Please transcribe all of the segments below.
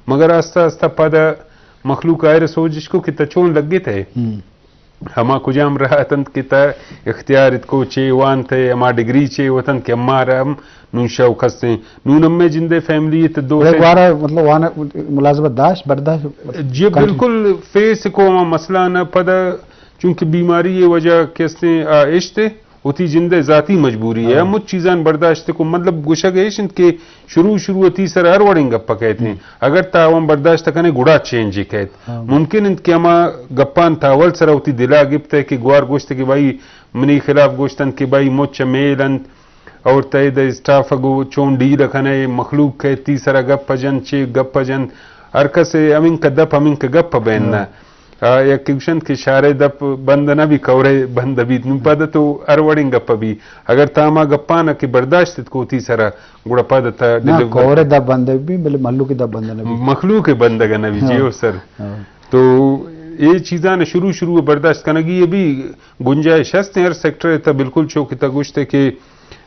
مگر آستہ آستہ پدا مخلوق آئرا سوج اش کو کہ تہ چون لگت ئے۔ ہما کجام راہ اتنت کہ تہ اختیار اتکو، چے وانت ئے، ہما ڈگری چے وتنت کہ ہمارا ہم نون شوق ہستیں۔ نون ہمے جندے فیملی ات، دو گڑا سے گوارا مطلب وانا ملازمت داشت، برداشت جی، کنٹینیو۔ بالکل فیس کو ہما مسئلہ نہ پدا، چونکہ بیماری ءِ وجہ کہ ہستیں آ اشتے، وتی جند ءِ ذاتی مجبوری ءَ ہاں۔ ہم مچ چیزان برداشت کو، مطلب گوشگ ایش انت کہ شروع شروع ءَ تی سر ہر وڑیں گپ کئیت۔ ہم۔ اگر تاوان برداشت کنے گڑا چینج کئیت۔ ہاں۔ ممکن انت کہ ہما گپان تاول سر وتی دلا گپت کہ گوار گوشت کہ بھائی منی خلاف گوشتن کہ بھائی مچ میل انت اور تئے دے اسٹاف گو چون ڈیل کنے، مخلوق کہ تی سر گپ جن، چے گپ جن، ہر کس ہمین کہ دپ ہمین کہ گپ بین نہ۔ ہاں۔ آ، یکے گوشنت کہ شارے دپ بند نہ بی، کورے بند بیت۔ نوں پد تو ہر وڑیں گپ بی۔ اگر تا ہما گپاں کہ برداشت ات کو وتی سرا، گڑا پد تا نہ، ڈیلیور کورے دپ بند بی، بلے مہلوک دپ بند نہ بی۔ مخلوق بندگ نہ بی، جی ہاں۔ او سر۔ ہاں۔ تو اے چیزاں شروع شروع برداشت کنگی بی گنجائش ہست ہر سیکٹر تا، بالکل چو کہ تا گوشتے کہ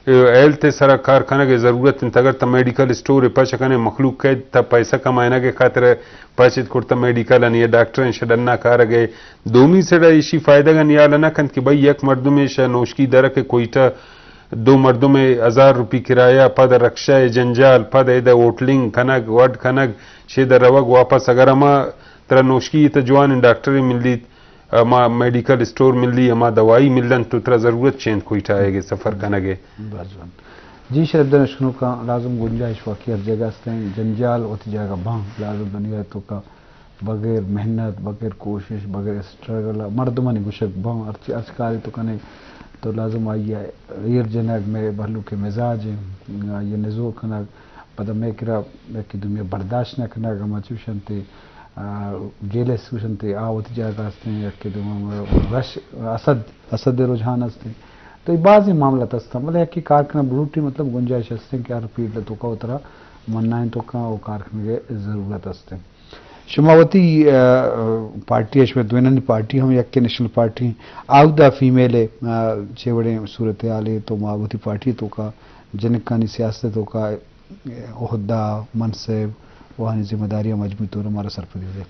ہیلتھ ءِ سرا کار کنگ ءِ ضرورت انت۔ اگر تہ میڈیکل اسٹور ءَ پچ کنے، مخلوق کئیت تہ پیسہ کمائینگ ءِ خاطر ءَ پچ ات کرتہ، میڈیکل آنی ءَ ڈاکٹر ءِ شڈ ءَ کارگ ءَ۔ دومی سڑ ءَ ایشی فائدگ ءَ نیال نہ کنت کہ بھئی یک مردمے شہ نوشکی درک ءَ کوئٹہ، دو مردمے ہزار روپی کرایہ، پد رکشہ ءِ جنجال، پد ادا ہوٹلنگ کنگ، وڈ کنگ، شیدہ روگ واپس۔ اگر ہما ترا نوشکی تہ جوان ڈاکٹرے ملیت، ہما میڈیکل اسٹور ملی، ہما دوائی ملنت، تو ترا ضرورت چینت کوئٹہ آئیگ ءِ سفر کنگ ءِ۔ باز جوان۔ جی شرف دار اشکنوکاں، لازم گنجائش واقعی ہر جگہ است ہیں، جنجال وتی جگہ باں، لازم دنیا ءِ توکا بغیر محنت، بغیر کوشش، بغیر اسٹرگل، مردمانی گوشگ باں، ہرچی ہرچ کاری تو کنے تو لازم آئی ءَ ایر جنگ، مئے بہلوک ءِ مزاج ہیں، آئی ءَ نزور کنگ، پدا مئے کرا یکے دومی ءَ برداشت نہ کنگ، ہما چوش انت آ، جیلس گوشنت، آ وتی جاگہ ہستیں، یکے دوم رش، حسد، حسد ءِ رجحان ہستیں۔ تو اے بازیں معاملات ہستاں، بلے یکے کار کنگ بلوٹی مطلب گنجائش ہستیں کہ ہر فیلڈ ءِ توکا وترا منائیں توکا او کار کنگ ءِ ضرورت ہستیں۔ شما وتی، آ، پارٹی ءَ، شما دوئینانی پارٹی ہم یکے نیشنل پارٹی، آودا فیمیل ءِ، آ، چے وڑیں صورتحالے تو ما وتی پارٹی ءِ توکا جنکانی سیاست ءِ توکا عہدہ، منصب، و آہانی ذمہ داری ءَ مجموعی طور ءَ مارا سرپدی بدے۔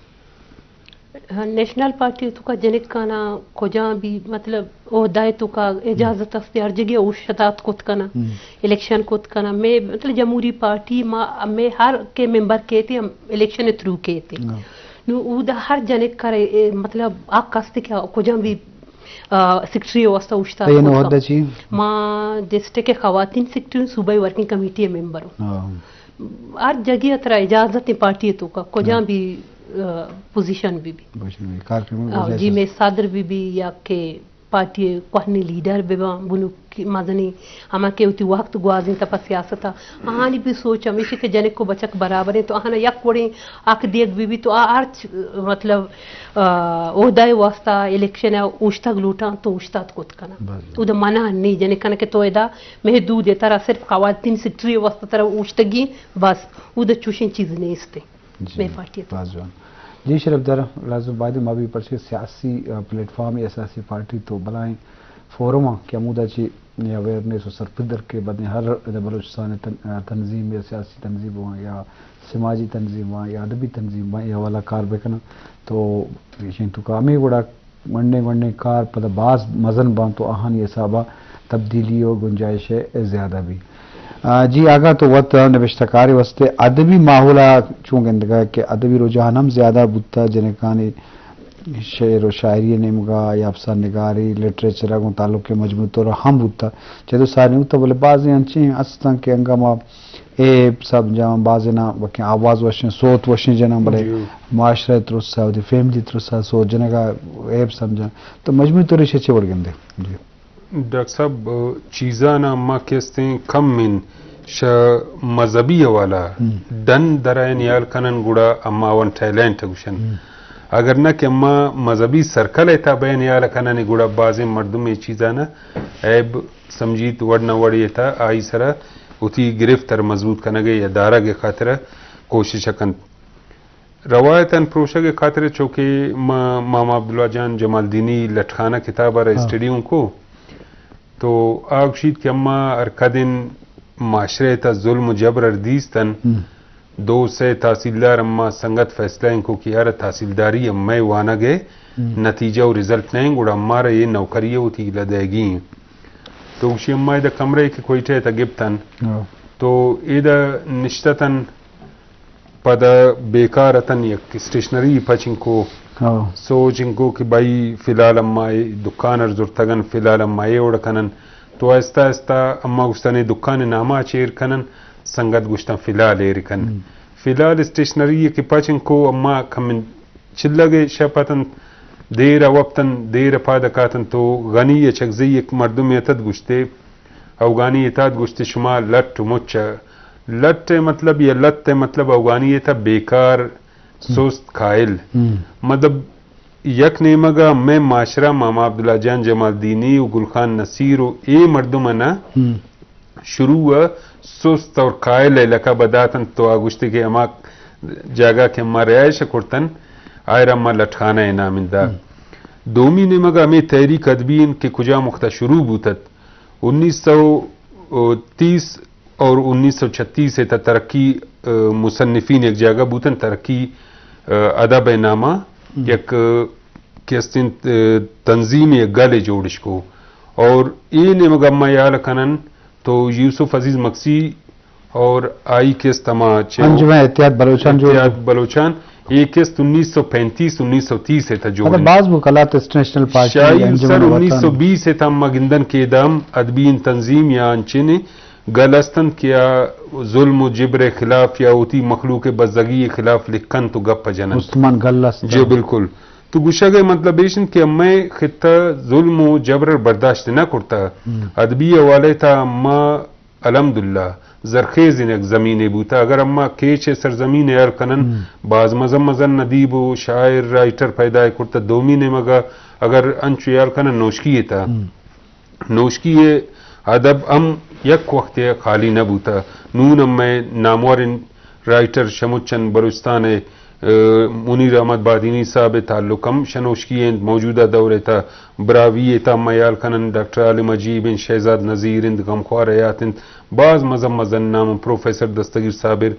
ہاں، نیشنل پارٹی ءِ توکا جنکانا کجام بھی مطلب عہدہ ءِ توکا اجازت است، ہر جگہ اوشتات کت کناں، ہم۔ الیکشن کت کناں۔ مئے مطلب جمہوری پارٹی ما، مئے ہر کہ ممبر کیتے ہم الیکشن ءِ تھرو کیتے۔ ہاں۔ نو اودا ہر جنک کرے، اے، مطلب حق است کہ کجام بھی آ، سیکرٹری ءِ واستہ اوشتات تئی کت عہدہ کن۔ چی؟ ما ڈسٹرکٹ ءِ خواتین سیکرٹری ہوں، صوبائی ورکنگ کمیٹی ءِ ممبر ہوں۔ ہاں۔ ہر جگہ ءَ ترا اجازت ہیں پارٹی ءِ توکا، کجام ہاں۔ بھی، آ، پوزیشن بہ بی۔ پوزیشن بہ بی، کار کنگ آ، گنجائش جی، است۔ مئے صدر بہ بی یا کہ پارٹی ءِ کوہنیں لیڈر بہ باں، بنکی مزنیں ہما کہ وتی وقت گوازینتہ پہ سیاست ءَ۔ آہانی بھی سوچ ہمیش کہ جنک و بچک برابر ہیں، تو آہانا یک وڑیں حق دیگ بہ بیت، تو آ ہرچ، مطلب، آ، عہدہ ءِ واستہ، الیکشن ءَ اوشتگ لوٹاں، تو اوشتات کت کناں۔ بس۔ اودا منع نہیں، جنکانا کہ تو ادا محدود ہے، ترا صرف خواتین سیکرٹری ءِ واستہ ترا اوشتگی، بس، اودا چوشیں چیز نیست۔ جی، مئے پارٹی ءِ تو۔ باز جوان۔ جی شرف دار، لازم باید ما بھی پرچے سیاسی، آ، پلیٹ فارم یا سیاسی پارٹی تو بلائیں فورم آں کہ ہمودا چی اویئرنیس و سرپدر کہ بدیں ہر ادا بلوچستان ءِ تن-، آ، تنظیم یا سیاسی تنظیم باں یا سماجی تنظیم باں یا ادبی تنظیم باں، اے حوالہ کار بکناں۔ تو ایشیں تو کامے گڑا گونڈیں گونڈیں کار پدا باز مزن باں تو آہانی حسابا تبدیلی و گنجائش زیادہ بی۔ آ، جی آگاہ تو وت نبشتہ کارے واسطے ادبی ماحولا چون گندگا کہ ادبی رجحان ہم زیادہ بوتا، جنکانی شعر و شاعری نیمگا یا افسانہ نگاری، لٹریچر گوں تعلق مجموعی طور ہم بوتا، چدو ساری بوتا، بلے بازیں انچیں ہستاں کہ انگا ما عیب سمجھاں، بازینا بکیں آواز وشیں، صوت وشیں جناں، بلے جی۔ معاشرہ ترسا، وتی فیملی ترسا، صوت جنگا عیب سمجھاں۔ تو مجموعی طور ایشی چے وڑ گندے؟ جی۔ ڈاکٹر صاحب، چیزانا ما کہ استیں کم ان شہ مذہبی حوالہ ہم۔ ڈن درائے نیال کنن گڑا اما ون ٹیلنٹ گوشن۔ ہم۔ اگر نہ کہ اما مذہبی سرکل ءِ تھا بے نیال کنن گڑا بازیں مردم اے چیزانا عیب سمجھیت، وڑ نہ وڑ ءِ تھا آئی سرا وتی گرفت ءَ مضبوط کنگ ءِ یا دارگ ءِ خاطر ءَ کوشش ءَ کنت۔ روایتاں پروشگ ءِ خاطر ءَ چو کہ ما-، ماما عبداللہ جان جمالدینی لٹکانہ کتاب ءَ را ہاں۔ اسٹڈی اوں کو، تو آ گوشیت کہ اما ہر کدن معاشرہ ءِ تھا ظلم و جبر ار دیستن، ہم۔ دو سے تحصیلدار اما سنگت فیصلہ انکو کہ یار تحصیلداری امئے وانگ ءِ ہم۔ نتیجہ و رزلٹ نہ انت، گڑا مارا اے نوکری ءَ وتی گلہ دئیگی انت۔ تو گوشی اما ادا کمرہ کہ کوئٹہ ءَ تہ گپتن۔ ہاں۔ تو ادا نشتتن پدا بیکار اتن یک اسٹیشنری پچ انکو۔ ہاں۔ سوچ انکو کہ بھائی فی الحال اما اے دکان ار زرتگن، فی الحال اما اے وڑ کنن۔ تو آہستہ آہستہ اما گوشتن اے دکان نامہ چیر کنن، سنگت گوشتن فی الحال ایر کن۔ ہم۔ فی الحال اسٹیشنری کہ پچ انکو اما کمن چلگ ءِ شپ اتنت، دیر ءَ وپتن، دیر ءَ پاد کاتن تو غنی اچکزئی یک مردمے اتت گوشتے، اوگانی اتات گوشتے شما لٹ و مچ ءَ، لٹ ءِ مطلب یا لت ءِ مطلب اوگانی ءِ تہ بیکار، سست، کائل۔ ہم۔ مطلب یک نیمگ ءَ مئے معاشرہ ماما عبداللہ جان جمالدینی و گل خان نصیر و اے مردم ءَ نہ ہم۔ شروع ءَ سست اور کائل ءِ لقب ءَ داتنت تو آ گوشتے کہ ہما جاگہ کہ ما رہائش ءَ کرتن، آئرا ما لٹخانہ ءِ نام انت دات۔ ہم۔ دومی نیمگ ءَ ہمے تحریک ادبی انت کہ کجام وقت ءَ شروع بوتت۔ انیس سو تیس اور انیس سو چھتیس ءِ تہ ترقی، آ، مصنفین یک جاگہ بوتن، ترقی، آ، ادب ءِ نام ءَ ہم۔ یک، آ، کہ استیں، آ، تنظیم یک گل جوڑش کو۔ اور اے نیمگ ءَ ما یال کنن تو یوسف عزیز مگسی اور آئی کست ہما چہ انجمن اتحاد بلوچان جوڑ اتحاد بو۔ بلوچان، اے کست انیس سو پینتیس، انیس سو تیس ءِ تہ جوڑ مطلب انت۔ باز بو کلات انٹرنیشنل پارٹی شاہی انجمن سر وطن۔ انیس سو بیس ءِ تہ ہما گندن کہ ادا ہم ادبی تنظیم یا انچیں گل استنت کہ آ ظلم و جبر ءِ خلاف یا وتی مخلوق ءِ بزگی ءِ خلاف لکھنت و گپ جننت۔ مستمان گل است۔ جی بالکل۔ تو گوشگ ءِ مطلب ایش انت کہ امئے خطہ ظلم و جبر ءَ برداشت نہ کرتہ۔ ہم۔ ادبی حوالہ ءِ تہ اما الحمدللہ زرخیزیں یک زمینے بوتہ۔ اگر اما کیچ ءِ سرزمین ءَ ہیال کنن، ہم۔ باز مزن مزن ادیب و شاعر، رائٹر پیدا کرتہ۔ دومی نیمگ ءَ اگر انچو ہیال کنن نوشکی ءِ تہ، ہم۔ نوشکی ءِ ادب ہم یک وختے ءَ خالی نہ بوتہ۔ نون ہم مئے ناموریں رائٹر شمچن بلوچستان ءِ، آ، منیر احمد بادینی صاحب ءِ تعلق ہم شہ نوشکی ءَ انت۔ موجودہ دور ءِ تہ براہوئی ءِ تہ ما ہیال کنن ڈاکٹر عالم عجیب انت، شہزاد نذیر انت، غمخوار حیات انت، باز مزن مزن نام انت، پروفیسر دستگیر صابر۔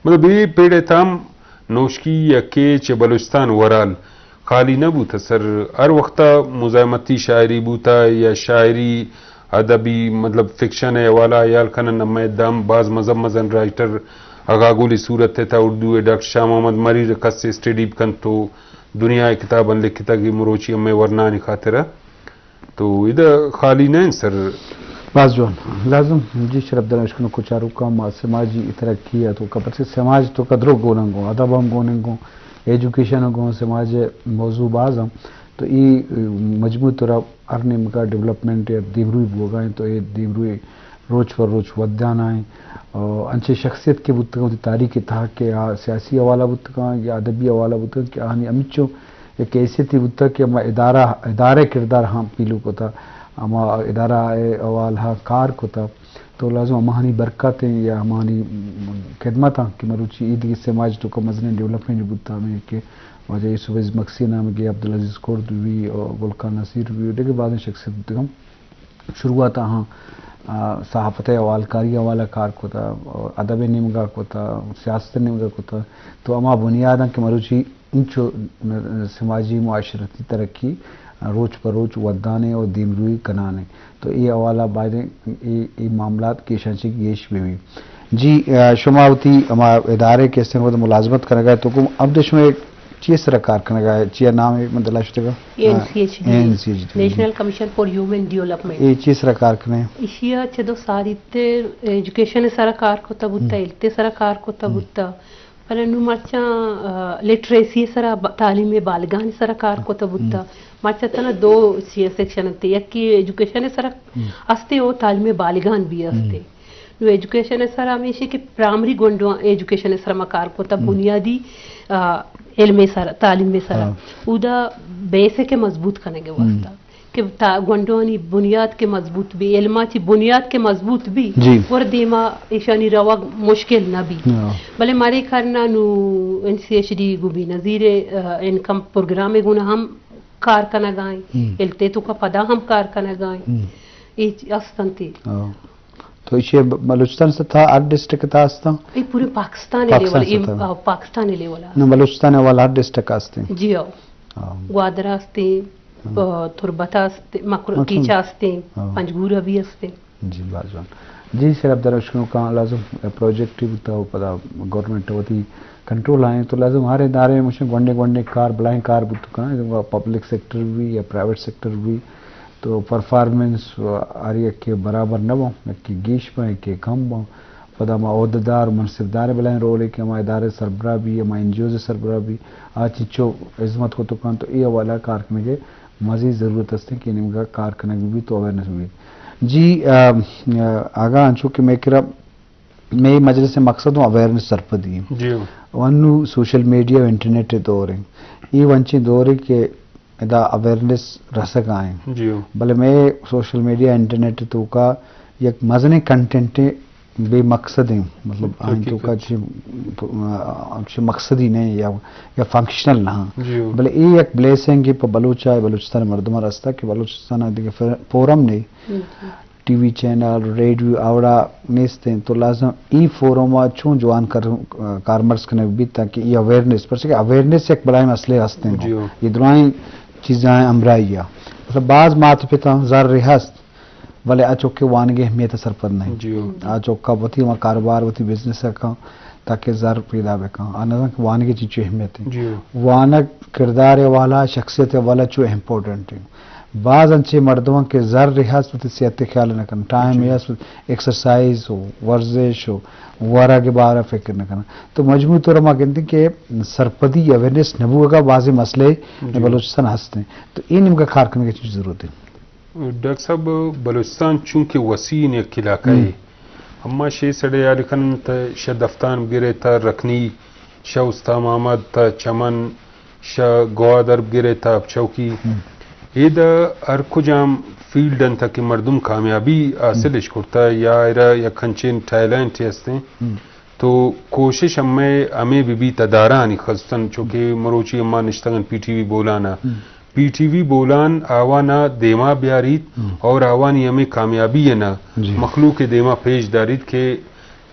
مطلب اے پیڑ ءِ تہ ہم نوشکی یا کیچ یا بلوچستان اورال خالی نہ بوتہ سر۔ ہر وخت ءَ مزاحمتی شاعری بوتہ یا شاعری ادبی، مطلب فکشن ءِ حوالہ ءَ ہیال کنن، ہمے دم باز مزن مزن رائٹر اگاگولی صورت ءِ تہ اردو ءِ ڈاکٹر شاہ محمد مریر ءَ کس اسٹڈی بکنت تو دنیا ءِ کتاباں لکھتگ مروچی ہمے ورنانی خاطر ءَ۔ تو ادا خالی نہ انت سر۔ باز جوان۔ لازم جی شرپ دراں اشکنوک و چاروکاں ما سماجی ترقی ءِ توکا، پرچہ سماج توکا درو گوننگو، ادب ہم گوننگو، ایجوکیشن ہم گون، سماج ءِ موضوع باز ہم۔ تو ای مجموعی طور ءَ ہر نیمگا ڈیولپمنٹ یا دیمروئی بوگا انت، تو اے دیمروئی روچ پر روچ ودانا انت۔ اور انچیں شخصیت کہ بوتگاں وتی تاریخ ءِ تہا کہ آ سیاسی حوالہ بوتگاں یا ادبی حوالہ بوتگاں کہ آہانی ہمینچو یک حیثیتے بوتگ کہ ہما ادارہ، ادارہ ءِ کردار ہم پیلو کتہ، ہما ادارہ ءِ حوالہ کار کتہ، تو لازم ہماہانی برکت انت یا ہماہانی خدمت انت کہ مروچی اے دگہ سماج توکا مزنیں ڈیولپمنٹ بوتہ، ہمے کہ واجہ یوسف عزیز مگسی ءِ نام ءَ کہ عبدالعزیز کرد بہ بی اور گل خان نصیر بہ بی اور دگہ بازیں شخصیت بوتگاں۔ شروعات ءَ آہاں، آ، صحافت ءِ حوالکاری ءِ حوالہ کار کتہ اور ادب ءِ نیمگا کتہ، سیاست ءِ نیمگا کتہ، تو ہما بنیاداں کہ مروچی انچو سماجی معاشرتی ترقی روچ پہ روچ ودانے اور دیمروئی کنانے، تو اے حوالہ بایدیں اے، اے معاملات گیشاں چہ گیش بہ بی۔ جی، آ، شما وتی ہما ادارے کہ استیں وت ملازمت کنگا تو گوں عبد شما چی سرا کار کنگا، چیا نام ہے من دلا شتگا؟ این سی ایچ ڈی، این سی ایچ ڈی۔ نیشنل کمیشن فار ہیومن ڈیولپمنٹ۔ اے چی سرا کار کنے؟ ایشیا چہ دو سال تے ایجوکیشن سرا کار کتا بوتا، ہم۔ ہیلتھ سرا کار کتا ہم۔ بوتا۔ پدا نو مرچاں، آ، لٹریسی سرا ب-، تعلیم بالغان سرا کار کتا بوتا۔ ہم۔ مرچاں تنا دو سی-، سیکشن انت، یکی ایجوکیشن سرا ہم۔ استے او تعلیم بالغان بھی استے۔ ہم۔ نو ایجوکیشن ءِ سرا ہمیشی کہ پرائمری گونڈواں ایجوکیشن ءِ سرا ما کار کتا، ہم۔ بنیادی، آ، علم ءِ سرا، تعلیم ءِ سرا۔ ہاں۔ اودا بیسک ءِ مضبوط کنگ ءِ ہم۔ واسطہ کہ تا-، گونڈوانی بنیاد کہ مضبوط بی، علم ءَ چی بنیاد کہ مضبوط بی، جی۔ ور دیما ایشانی روگ مشکل نہ بی۔ ہاں۔ بلے مارے کرنا نو این سی ایچ ڈی گوں بینظیر ءِ، آ، انکم پروگرام ءِ گونا ہم کار کنگائیں، ہم۔ ہیلتھ ءِ توکا پدا ہم کار کنگائیں۔ ہم۔ اے چی-، استنتی۔ ہاں۔ تو ایشی بلوچستان سے تھا، ہر ڈسٹرکٹ تھا ہستا؟ اے پورے پاکستان لیول، پاکستان اے، سے تھا۔ آ، پاکستان لیول آ۔ نہ، بلوچستان والا ہر ڈسٹرکٹ ہستے۔ جی ہاں۔ ہاں۔ گوادر ہستے، ہاں۔ آ، تربت ہستے، مکر-، مکران۔ کیچا ہستے، ہاں۔ پنجگور بھی ہستے۔ جی، باز جوان۔ جی، سر، اب در اشکنوکاں لازم پروجیکٹ ہی بوتا ہو، پدا گورنمنٹ وتی کنٹرول آئیں، تو لازم ہر ادارے مشن گونڈے گونڈے کار، بلائیں کار بوت کناں، پبلک سیکٹر بھی یا پرائیویٹ سیکٹر بھی، تو پرفارمنس ہر یک کے برابر نہ بوں، یک کے گیش بوں، یک کے کم بوں۔ پدا ما عہدیدار، منصبدار بلائیں رول ہے کہ ہما ادارے سربراہ بھی، ہما این جی اوز سربراہ بھی، آ چنچو ہزمت کو تو کن تو اے حوالہ کار کنگے مزید ضرورت است کہ نیمگا کار کنگ بھی تو اویئرنس بھی۔ جی، آ، آ، آگاہ انچو کہ میں کرا میں مجلس مقصد ہوں اویئرنس سرپدی ہیں۔ جی۔ و انو سوشل میڈیا و انٹرنیٹ دور ہیں۔ یہ ونچیں دور ہے کہ ادا اویئرنس رسگ آئیں۔ جی۔ بلے میں سوشل میڈیا انٹرنیٹ تو کا یک مزنیں کنٹینٹ بے مقصد ہیں، مطلب آئیں تو کا چھ، چھ مقصدی نہیں یا، یا فنکشنل نہ۔ جی۔ بلے یہ یک بلیسنگ ہے پہ بلوچ آئے، بلوچستان مردم رستہ کہ بلوچستان دیگه فر-، فورم نہیں۔ جی۔ ٹی وی چینل، ریڈیو آوڑا نیست ہیں، تو لازم ای فورم آ چون جوان کر-، کارمرز کنگ بیت تاکہ ای اویئرنس، پرچہ کہ اویئرنس یک بلائیں مسئلے ہست ہیں۔ جی۔ یہ درائیں چیزاں ہمراہی آ۔ مطلب بعض مات پتا زر ہست، بلے آ چوکے وانگے اہمیت سرپد نہیں۔ جی۔ آ چوکا وتی ہما کاروبار، وتی بزنس کن تاکہ زر پیدا بکن۔ آ نہ کہ وانگے چی چو اہمیت ہے۔ جی۔ وانگ کردار والا، شخصیت والا چو امپورٹنٹ ہے۔ باز انچے مردماں کہ زر ہست وتی صحت خیال نہ کن، ٹائم جی۔ ہست ایکسرسائز و ورزش و ورگ بارہ فکر نہ کن۔ تو مجموعی طور ما گندیں کہ سرپدی اویئرنس نہ بوگا بازیں مسئلے جی۔ بلوچستان ہست ہیں۔ تو اے نیمگا کار کنگے چیز ضرورت ہے۔ ڈاکٹر صاحب، بلوچستان چونکہ وسیع یک علاقہ ہم۔ ہے، اما شے سڑے یاد کنن تا شہ دفتان بگرے تا رکنی، شہ استا محمد تا چمن، شہ گوادر بگرے تا چوکی۔ ہم۔ اے دا ہر کجام فیلڈ انت کہ مردم کامیابی حاصل ہم۔ اش کرتا یا ایرا یک انچین ٹیلنٹ ہستیں۔ ہم۔ تو کوشش ہمیں، ہمیں بہ بیت ادارہانی خصوصاً چونکہ مروچی ہما نشتگن پی ٹی وی بولانا۔ ہم۔ پی ٹی وی بولان آوانا دیما بیاریت ہم۔ اور آوانی ہمیں کامیابی ہے نا جی۔ مخلوق دیما پیش داریت کہ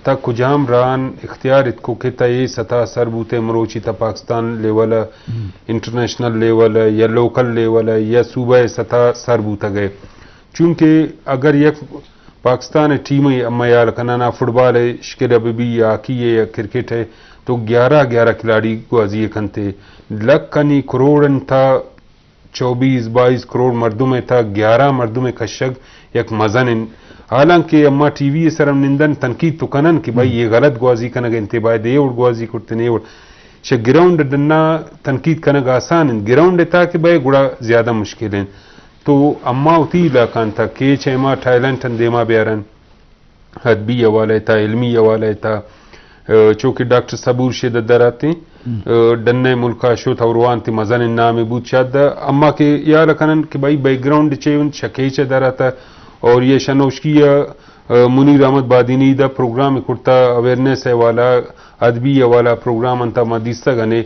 تا کجام ران اختیار ات کو کہ تا اے سطح سر بوتے مروچی تا پاکستان لیول ہے، ہم۔ انٹرنیشنل لیول ہے یا لوکل لیول ہے یا صوبہ سطح سر بوتا گئے۔ چونکہ اگر یک پاکستان ء ٹیم ء اما یال کنانا فٹبال ء شکل ء بہ بی یا ہاکی ء یا کرکٹ ء تو گیارہ گیارہ کھلاڑی گوازی ء کنت ء لکھ کنی کروڑ انت تا چوبیس بائیس کروڑ مردم ء تا گیارہ مردم ء کشگ یک مزن انت۔ حالانکہ اما ٹی وی ء سر ہم نندن تنقید تو کنن کہ بھائی یہ غلط گوازی کنگ انت، باید اے وڑ گوازی کرتن، اے وڑ۔ شہ گراؤنڈ ڈنا تنقید کنگ آسان انت، گراؤنڈ ء تا کہ بئے گڑا زیادہ مشکل انت۔ تو اما وتی علاقہ انت تا کیچ ء اما ٹیلنٹ ان دیما بیارن۔ ادبی حوالہ تا، علمی حوالہ تا، ء، چونکہ ڈاکٹر صبور شید دراتیں، ہم۔ ء، ڈنہ ملکا شوت اور وانتی مزن نام بوت شاد دا۔ اما کہ یال کنن کہ بھائی بیک گراؤنڈ چے انت شکیچ درات اور یہ شنوشکی ء، ء، منیر احمد بادینی دا پروگرام کرتا اویئرنس حوالہ، ادبی حوالہ پروگرام انت ما دیستگ انے۔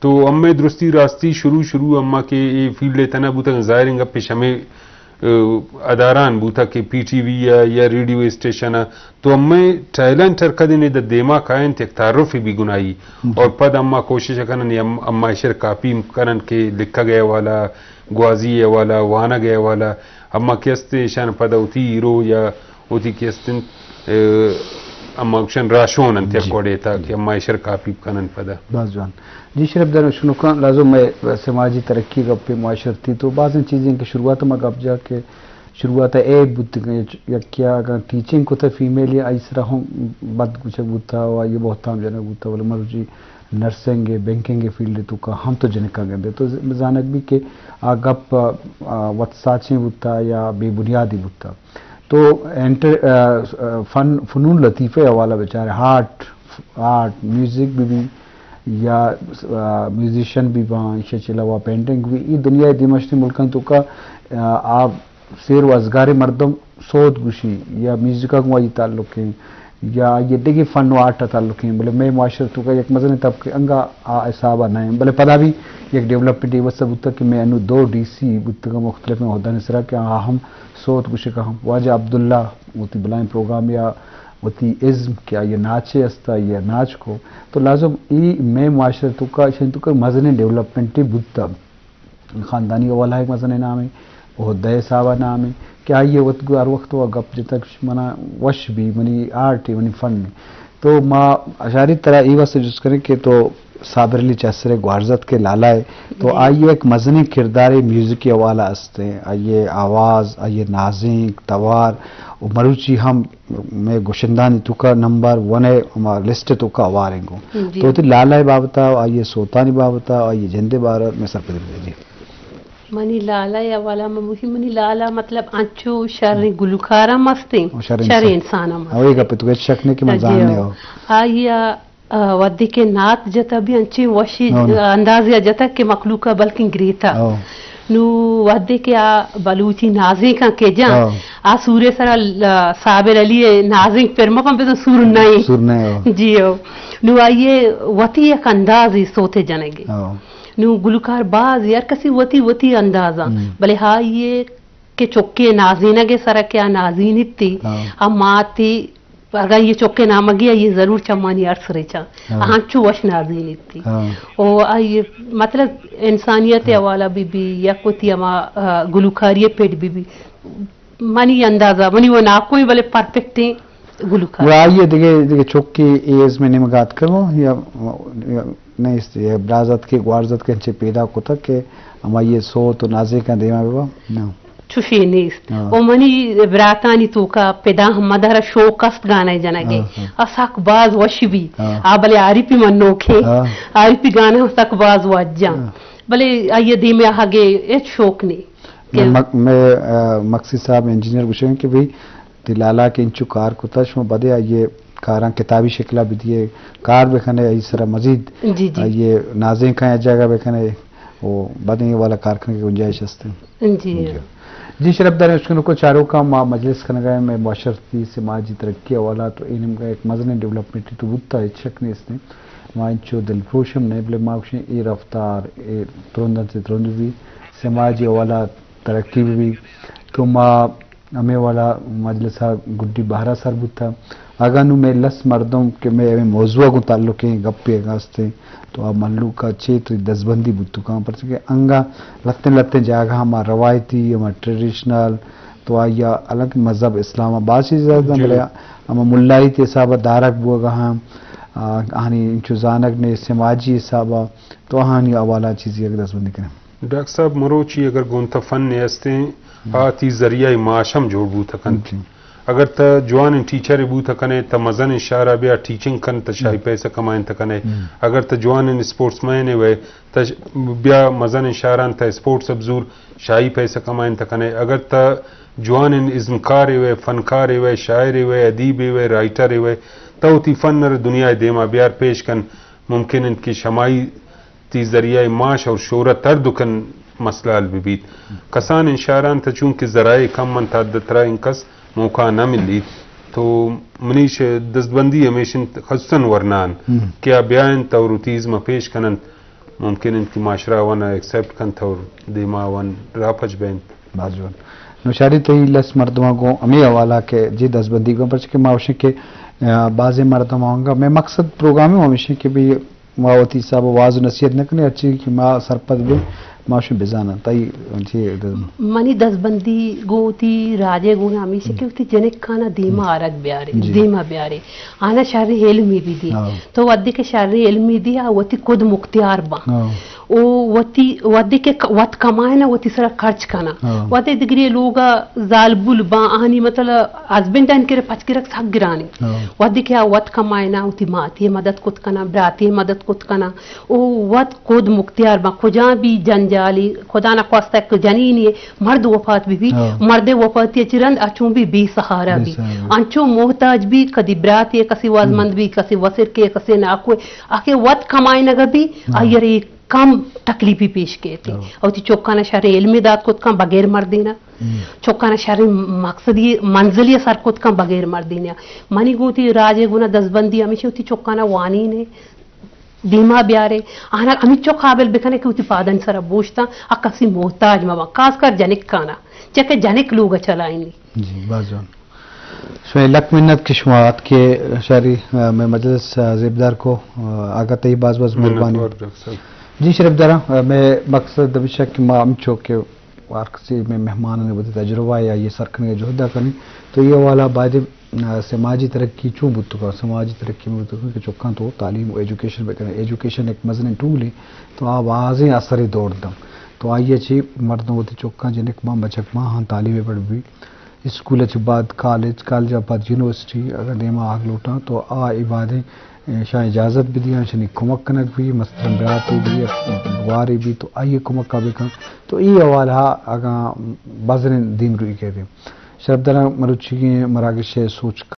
تو امے درستی راستی شروع شروع اما کہ اے فیلڈ ء تنا بوتگ، ظاہریں گپ اش ہمے، ء، اداران بوتگ کہ پی ٹی وی ء یا ریڈیو اسٹیشن ء تو امے ٹیلنٹ ہر کدی نے دا دیما کائنت یک تعارف بی گناہی۔ جی۔ اور پد اما کوشش کنن یا ام-، اما اشر کاپی کنن کہ لکھگ ء والا، گوازی ء والا، وانگ ء والا، اما کہ است ایشان پد وتی ہیرو یا وتی کہ است انت، ء، اما گوشن راشون انت یک جی۔ وڑے تا جی۔ کہ اما اشر کاپی کنن پدا۔ باز جوان۔ جی شرف دار شنوکاں لازم میں سماجی ترقی گپے معاشرتی تو بازیں چیزیں کہ شروعات ما گپ جا کہ شروعات ء عیب بوت کہ یک کیا اگاں ٹیچنگ کتہ فیمیل یا آئی سرا ہم بد گوشگ بوتا و آئی بہتام جنگ بوتا، ولے مروچی نرسنگ ء بینکنگ ء فیلڈ تو کا ہم تو جنکاں گندے تو زانگ بھی کہ آ گپ، آ، وت ساچیں بوتا یا بے بنیادی بوتا۔ تو انٹر-، آ، آ، فن، فنون لطیفہ حوالہ بچارے، آرٹ، آرٹ، میوزک بھی بھی یا، آ، میوزیشن بھی باں، ایشی چہ علاوہ پینٹنگ بھی، ای دنیا دیمشتی ملکاں تو کا، آ، آ سیر و ازگار مردم سوت گوشی یا میوزک گوں آئی تعلق ہیں یا آئی ءِ دگہ فن و آرٹ ءَ تعلق ایں، بلے مئے معاشرہ ءِ توکا یک مزنیں طبقے انگا آ حساب ءَ نہ ایں، بلے پدا بھی یک ڈیولپمنٹ اے واسطہ بوتگ کہ مئے انو دو ڈی سی بوتگ مختلف عہدانی سرا کہ آ ہم سوت گوشگ ءَ ہم۔ واجہ عبداللہ وتی بلائیں پروگرام یا وتی ازم کہ آئی ءِ ناچے است، آئی ءَ ناچ کو، تو لازم اے مئے معاشرہ ءِ توکا، ایشانی توکا مزنیں ڈیولپمنٹے بوتگ۔ خاندانی حوالہ ءَ یک مزنیں نامے، عہدہ ءِ حساب ءَ نامے کہ آئی ءَ وت ہر وقت ءَ گپ جتگ، منا وش بی، منی آرٹ اے، منی فن اے۔ تو ما اشاری ترا اے واسطہ جست کنیں کہ تو صابر علی چسر ءِ گوارزت کہ لالا ءِ، تو جی۔ آئی ءِ یک مزنیں کردارے میوزک ءِ حوالہ است ایں، آئی ءِ آواز، آئی ءِ نازینک، توار و مروچی ہم مئے گشندہانی توکا نمبر ون ءِ ہما لسٹ ءِ توکا ہوار ایں گوں۔ جی۔ تو وتی لالا ءِ بابت ءَ، آئی ءِ سوتانی بابت ءَ، آئی ءِ جند ءِ بارہ ءَ مئے سرپدی بدے۔ جی۔ منی لالا ءِ حوالہ من گوشی، منی لالا مطلب انچو شریں گلوکار ہم است ایں، او شریں شریں انسان۔ انسان ہم است۔ او اے گپ ءَ تو ہچ شک نہ کہ من جی زاننے ہو۔ ہو۔ آئی ءَ آ، وھدے کہ نعت جتہ بی انچیں وشی ہاں۔ اندازے ءَ جتہ کہ مخلوق ءَ بلکیں گریتہ۔ ہاں۔ نوں وھدے کہ آ بلوچی نازینکاں کہ جاں، ہاں۔ آ سور ءِ سرا ل-، صابر علی ءِ نازینک پر مہ بنت، بزاں سور نہ ایں۔ سور نہ ایں، ہاں۔ جی ہو۔ نوں آئی ءِ وتی یک اندازے سوت ءِ جنگ ءِ۔ ہاں۔ نوں گلوکار باز، ہر کسی وتی وتی انداز ءَ۔ ہم۔ بلے آئی ءِ کہ چکے نازینگ ءِ سرا کہ آ نازینیت ئے، ہاں۔ آ مات ئے، اگاں اے چکے نامگی آئی ءَ ضرور چمانی ارس ریچاں۔ ہاں۔ آ انچو وش نازینیت ئے۔ ہاں۔ او آئی ءِ مطلب انسانیت ءِ ہاں۔ حوالہ بہ بی، یک وتی ہما، آ، گلوکاری ءِ پڑ بہ بی۔ منی اندازہ، منی و ناکوئیں بلے پرفیکٹیں گلوکار۔ و آئی ءِ دگہ، دگہ چکے اے ازم ءِ نیمگا اتکگ اوں یا، یا نیست، یا براز اتکے، گوارز اتکے، انچے پیدا کتگ کہ ہمائی ءِ سوت و نازینکاں دیما ببا؟ نہ۔ چوشی نیست۔ ہاں۔ و منی براتانی توکا پدا ہم مدارا شوق است گانے جنگے۔ ہاں، ہاں۔ آ سک باز وش بی۔ ہاں۔ آ بلے عارفی منوکے۔ ہاں۔ عارفی گانے ہم سک باز واجہ۔ ہاں۔ بلے آئی ءِ دیما آہگے ہچ شوق نی۔ مئے مک-، مئے، آ، مکسی صاحب انجینئر گوشگ کہ بھئی، تئی لالا کہ انچو کار کتہ، شما بدے آئی ءِ کاراں کتابی شکلا بدیے، کار بکنے، آئی سرا مزید جی، جی۔ آئی ءِ نازینکاں یک جاگہ بکنے، و بدیں والا کار کنگ ءِ گنجائش است۔ جی۔ جی۔ جی، شرپداریں اشکنوک و چاروکاں، ما مجلس کنگا ایں مئے معاشرتی سماجی ترقی حوالہ، تو اے نیمگا یک مزنیں ڈیولپمنٹے تو بوتہ، ہچ شک نیست۔ ما انچو دلپروش ہم نہ، بلے ما گوشیں اے رفتار، اے ترنداں چہ ترند بی، سماجی حوالہ ترقی بہ بیت۔ تو ما ہمے وڑا مجلس ءَ گڈی بہر ءَ سر بوتہ۔ اگاں نوں مئے لس مردم کہ مئے ہمے موضوع ءَ گوں تعلق ایں، گپے اگاں است ایں، تو آ مہلوک ءَ چے تری دزبندی بوت کنت، پرچہ کہ انگا لہتیں لہتیں جاگہ ہما روایتی، ہما ٹریڈیشنل، تو آئی ءَ حالانکہ مذہب اسلام ءَ باز چیز است، جی۔ بلے ہما ملائی تے حساب ءَ دارگ بوگ ءَ ہم، آ، آہانی انچو زانگ نے سماجی حساب ءَ، تو آہانی حوالہ چیزے اگہ دزبندی کنیں۔ ڈاکٹر صاحب، مروچی اگر گوں تہ فن ءِ استیں، ہم۔ آ تی ذریعہ معاش ہم جوڑ بوت کنت۔ جی۔ اگر تہ جوانیں ٹیچرے بوت کنے، تہ مزنیں شہرا بیا ٹیچنگ کن، تہ شاہی ہم۔ پیسہ کمائن تہ کنے۔ ہم۔ اگر تہ جوانیں اسپورٹس مین وے، تہ ش-، بیا مزنیں شہران تہ اسپورٹس ءَ بزور، شاہی پیسہ کمائن تہ کنے۔ اگر تہ جوانیں ازمکارے وے، فنکارے وے، شاعرے وے، ادیبے وے، رائٹرے وے، تہ وتی فن ءَ را دنیا ءِ دیما بیار، پیش کن۔ ممکن انت کہ شمائی تی ذریعہ معاش اور شہرت ہر دکن مسئلہ حل بہ بیت۔ کسانیں شہران تہ چونکہ ذرائع کم انت، حد ترا انکس موقع نہ ملیت، تو منی ش-، دستبندی ہمیش انت، خصوصاً ورنان ہم۔ کہ آ بیا انت اور وتی ازم ءَ پیش کن انت، ممکن انت کہ معاشرہ آوان ءَ ایکسپٹ کنت اور دیما آوان راہ پچ بینت۔ باز جوان۔ نوں شاری تئی لس مردماں گوں ہمے حوالہ کہ جی دستبندی گوں، پرچہ کہ ما گوشیں کہ، آ، بازیں مردم آنگا، مئے مقصد پروگرام ہمیش انت کہ بھئی ما وتی حساب ءَ واز و نصیحت نہ کنیں، ہرچی کہ ما سرپد بیں، ما شوں بزاناں۔ تئی چی دز- منی دزبندی گوں وتی راج ءِ گون ہمیش کہ وتی جنکانا دیما آرگ بیارے، جی۔ دیما بیارے۔ آنا شریں علمی بدی۔ ہاں۔ تو وھدے کہ شریں علمی دی، آ وتی خود مختیار باں۔ ہاں۔ او وتی، وھدے کہ ک-، وت کمائنا، وتی سرا خرچ کنا۔ ہاں۔ وھدے دگرے لوگا زالبول باں، آنی مطلب ہسبینڈانی کرا پچ گرگ سک گرانی۔ ہاں۔ وھدے کہ آ وت کمائنا، وتی ماتی مدد کت کنا، براتی مدد کت کنا۔ او وت خود مختیار باں، کجا بھی جنجالی، خدا نخواستہ یک جنینی مرد وفات بہ بی، ہاں۔ مرد وفاتی چہ رند اچون بھی بے سہارا بے بھی۔ سہارا۔ انچو محتاج بھی، کدی براتی کسی وازمند ہم۔ بھی، کسی وسر کے، کسی ناکو، آخر وت کمائنگا بھی، ہاں۔ آئی ءَ را کم تکلیفی پیش کیت۔ او تی چکانا شریں علمی دات کت کن بغیر مردینا۔ چکانا شریں مقصدی منزلی سر کت کن بغیر مردینا۔ منی گوتی راجے گنا دزبندی ہمیشہ تی چکانا وانینے، دیما بیارے، آنا ہمینچو قابل بکنے کہ وتی پادانی سرا بوشتاں، آ کسی محتاج مباں، خاص کر جنکانا، چہ کہ جنک لوگ چلائینی۔ جی، باز جوان۔ شمئے لک منت کہ شما اتکے شاری، آ، مئے مجلس، آ، زیبدار کو، آ، آگا تئی باز باز مہربانی۔ جی شرف دارا، آ، مئے مقصد ہمیشہ کہ ما ہمچو کہ ہر کسی مئے مہمانانی وتی تجربہ یا یہ سر کنگے جہدا کنی، تو یہ والا باید، آ، سماجی ترقی چون بوتگا، سماجی ترقی بوتگا کہ چکاں تو تعلیم و ایجوکیشن بکنے۔ ایجوکیشن ایک مزنیں ٹول ہے، تو آ بازیں اثر دور دم۔ تو آئیے چی مردم وتی چکاں جنک ماں بچک ماں ہاں تعلیم پڑھ بھی، اسکول چہ بعد کالج، کالج ء پد یونیورسٹی اگاں دیما آگ لوٹاں تو آ اے وہدیں، اے، شاں اجازت بدیاں، شنی کمک کنگ بی، مثلاً براتے بی، گوارے بی تو آئی کمک ء بکن۔ تو اے حوالہ ء اگاں بزریں دیمروئی کیت۔ شرپداراں مروچیگیں مراگش ء سوچ